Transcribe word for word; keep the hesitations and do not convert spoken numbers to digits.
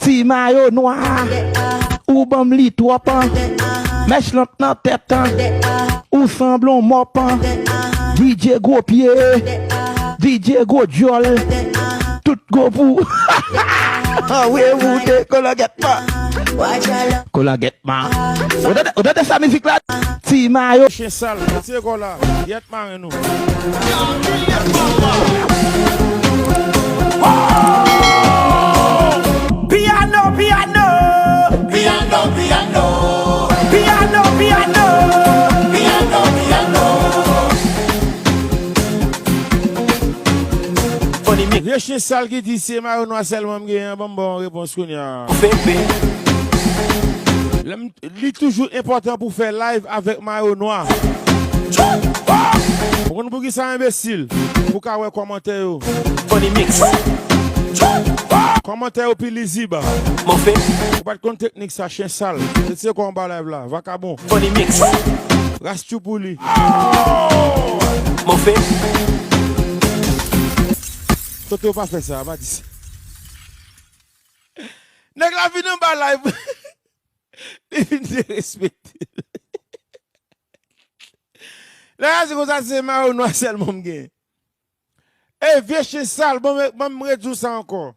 Ti mayo nwa, ou ban m li twòp an. Mèch lant nan tèt an, ou sanble yon mòp an. D J gwo pye, D J gwo djòl, tout gwo pou. Anwe moute kolangètman. Kolangètman. Ou tande, ou tande sa mizik la? Ti mayo. Chen sal, retire kò w la. Yèt maren nou. Piano, piano. Piano, piano. Piano, piano. Piano, piano. Vye chen sal ki di se mayo nwa sèlman m genyen, ban m ba w yon repons kounye a. Febe. Lè m Li toujou enpòtan pou fè live avèk mayo nwa. Ou konn poukisa, enbesil? Pou ka wè kòmantè yo. Funny mix. Kòmantè yo pi lizib. Move. Ou pa t konn teknik sa, chen sal. Retire kò w anba live la, vakabon. Funny mix. Ras tchoupouli. Move. Toto pa fè sa, pa di sa. Nèg la vin anba live. Li vin derespekte. Lè a di konsa se mayo nwa sèlman m gen. E vye chen sal, bon, men, ban m redi w sa ankò.